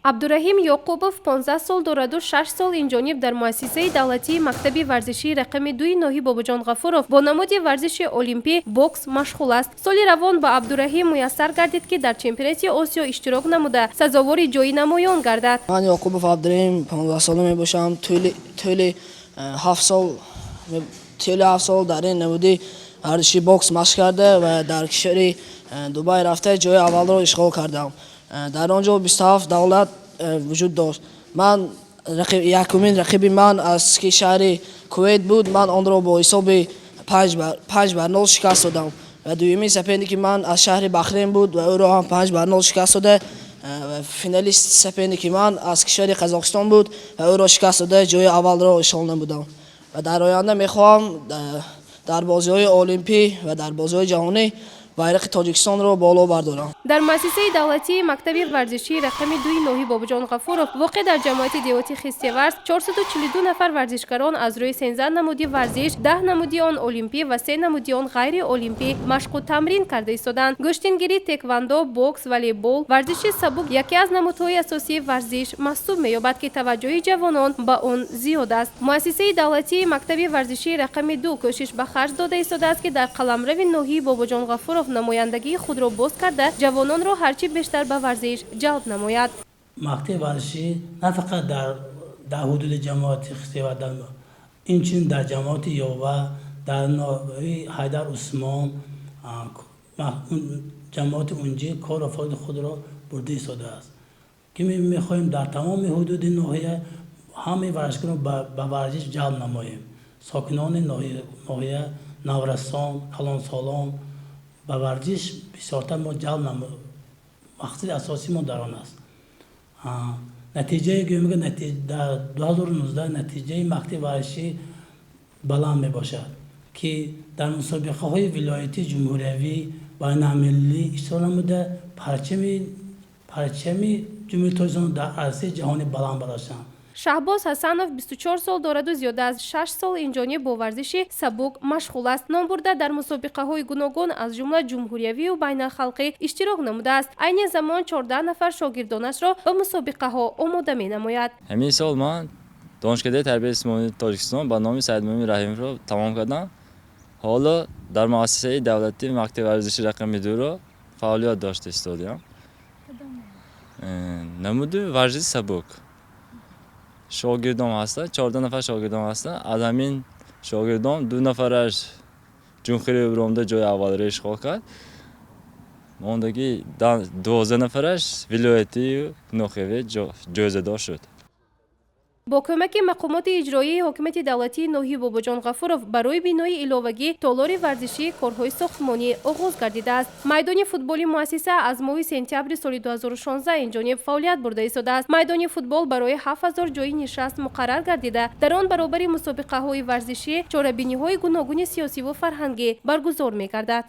Абдураҳим Ёқубов 15 сол дораду 6 сол инҷониб дар муассисаи давлатии мактаби варзишии рақами дуи ноҳияи Бобоҷон Ғафуров бо намуди варзиши олимпӣ бокс машғул аст. Соли равон ба Абдураҳим муяссар гардид, ки дар чемпионати Осиё иштирок намуда, сазовори ҷои намоён гардад. Ман Ёқубов Абдураҳим, 15сола мебошам. Тӯли 7 сол дар ин намуди варзиши бокс машқ карда ва дар кишвари Дубай рафта, ҷои аввалро ишғол кардам. Дар он ҷо 27 давлат вуҷуд дошт. Ман якумин рақиби ман аз шаҳри Кувейт буд. Ман онро бо ҳисоби 5 бар 0 шикаст додам ва дуюмин соперники ман аз шаҳри Бахрейн буд ва ӯро ҳам 5 бар 0 шикаст дода, финалист соперники ман аз кишвари Қазоқистон буд ва ӯро шикаст дода, ҷои аввалро ишғол намудам ва дар оянда мехоҳам дар бозиҳои олимпӣ ва дар бозиҳои ҷаҳонӣ байрақи Тоҷикистонро боло бардорам. Дар муассисаи давлатии мактаби варзишии рақами дуи ноҳияи Бобоҷон Ғафуров, воқеъ дар ҷамоати деҳоти Хистеварз, 442 нафар варзишгарон аз рӯи 13 намуди варзиш, 10 намуди он олимпӣ ва се намуди он ғайриолимпӣ, машқу тамрин карда истоданд. Гӯштингирӣ, теквандо, бокс, волейбол, варзиши сабук яке аз намудҳои асосии варзиш маҳсуб меёбад, ки таваҷҷӯҳи ҷавонон ба он зиёд аст. Муассисаи давлатии мактаби варзишии рақами ду кӯшиш ба харҷ дода истодааст, ки дар қаламрави ноҳияи Бобоҷон Ғафуров намояндагии худро боз карда, ҷавононро ҳарчи бештар ба варзиш ҷалб намояд. Мактаби варзишӣ на фақат дар ҳудуди ҷамоати Хистеварз, инчунин дар ҷамоати Ёва, дар ноҳияи Ҳайдар Усмон, ҷамоати Унҷӣ кору фаъолияти худро бурда истодааст, ки мехоҳем дар тамоми ҳудуди ноҳия ҳамаи варзишгарон ба варзиш ҷалб намоем. Сокинони ноҳия, наврасон, калонсолон ба варзиш бисёртар мо ҷалб. Мақсади асосии мо дар он аст. Натиҷаи гӯем, дар 2019 натиҷаи мактаби варзишӣ баланд мебошад, ки дар мусобиқаҳои вилоятӣ, ҷумҳуриявӣ, байналмилалӣ иштирок намуда, парчами Ҷумҳурии Тоҷикистон дар арсаи ҷаҳонӣ баланд бардоштанд. Шаҳбоз Ҳасанов 24 сол дораду зиёда аз 6 сол инҷониб бо варзиши сабук машғул аст. Номбурда дар мусобиқаҳои гуногун, аз ҷумла ҷумҳуриявию байналхалқӣ иштирок намудааст. Айни замон 14 нафар шогирдонашро ба мусобиқаҳо омода менамояд. Ҳамин сол ман Донишкадаи тарбияи ҷисмонии Тоҷикистон ба номи Саидмӯмин Раҳимовро тамом кардам. Ҳоло дар муассисаи давлатии мактаби варзиши рақами дуро фаъолият дошта истодаам. Намуди варзиши сабук. Шогирдон ҳастанд, 14 нафар шогирдон ҳастанд. Аз ҳамин шогирдон ду нафараш ҷумҳурии баромада, ҷои аввалро ишғол кард. Мондагӣ 12 нафараш вилоятию ноҳиявӣ ҷоизадор шуд. Бо кӯмаки мақомоти иҷроияи ҳокимияти давлатии ноҳияи Бобоҷон Ғафуров барои бинои иловагӣ толори варзишӣ корҳои сохтмонӣ оғоз гардидааст. Майдони футболи муассиса аз моҳи сентябри соли 2016 инҷониб фаъолият бурда истодааст. Майдони футбол барои 7000 ҷои нишаст муқаррар гардида, дар он баробари мусобиқаҳои варзишӣ чорабиниҳои гуногуни сиёсиву фарҳангӣ баргузор мегардад.